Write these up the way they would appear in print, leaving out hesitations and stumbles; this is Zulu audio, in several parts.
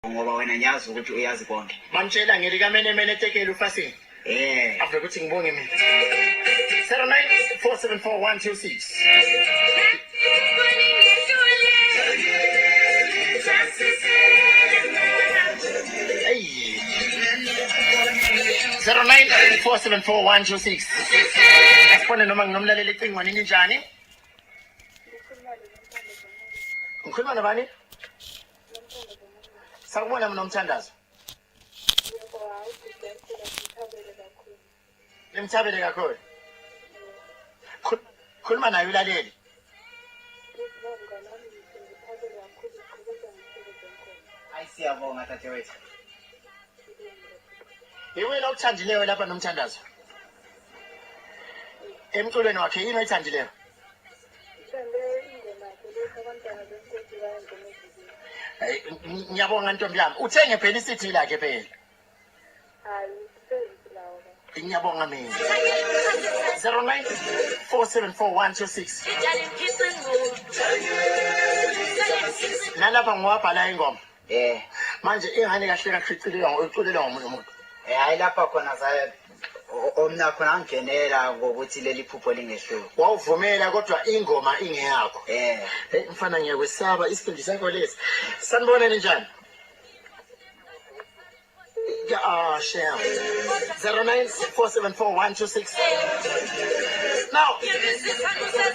Ngoba wena ngiyazi ukuthi uyazi konke. Bamtshela ngelikamenemene tekeli ufasini. Ave ukuthi ngibonge mina. 09474126. Hey. 09474126. Asifone noma nginomlaleli ecingweni ninjani? Ngikhuluma nobani? Sakubona mina umthandazo. Nimthabele kakhulu. Khuluma naye ulalele. Hayi siyabonga dadewethu. Yiwena okuthandileyo lapha nomthandazo. Emculweni wakhe yini oyithandileyo? Hayi, ngiyabonga ntombi yami. Uthenge phela i-CD lakhe phela. Ngiyabonga mina. 09474126. Nalapha ngiwabhala ingoma. Manje ingane kahle kahle iculelwa uculelwa ngomunye umuntu. Hayi lapha khona omna khona angenela ngokuthi leli phupho lingehluki. Wawuvumela kodwa ingoma ingeyakho. Hey mfana ngiyakwesaba isibindi sakho lesi. Sanibona ninjani? Ah, shame. 09474126. Now,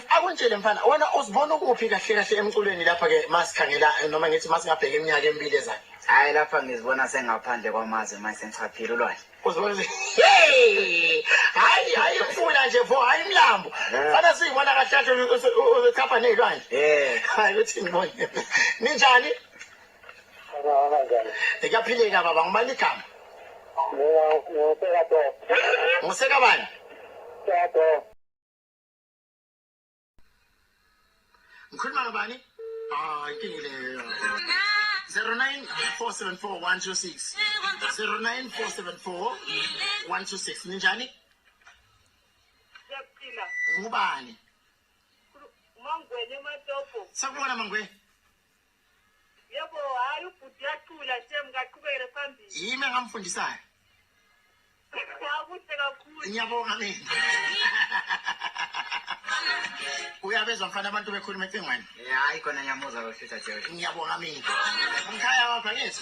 akuntshele mfana, wena uzibona ukuphi kahle kahle emculweni lapha ke masikhangela noma ngithi masingabheka iminyaka emibili ezayo. Hayi lapha ngizibona sengaphandle kwamazwe manje sengichaphile ulwandle. Uzibona hey! Hayi hayi mfula nje vo hayi mlambo. Fana siyibona kahle kahle uchapha nezilwandle. Hayi uthi ngibone. Ninjani? Kuyaphileka baba, ngubani igama? Nguseka bani? Ngikhuluma ngabani? Ah, inkinga leyo. 09474126. 09474126. Ninjani? Siyaphila. Ngubani? Mangwene Matopo. Sakubona Mangwe. Yebo, hayi ubhuti uyacula shem kaqhubekele phambili. Yimi engamfundisayo. Akuhle kakhulu. Ngiyabonga mina. Uyabezwa mfana abantu bekhuluma ecingweni. Hayi khona ngiyamuzwa kahle dadewethu. Ngiyabonga mina. Umkhaya wakho angithi?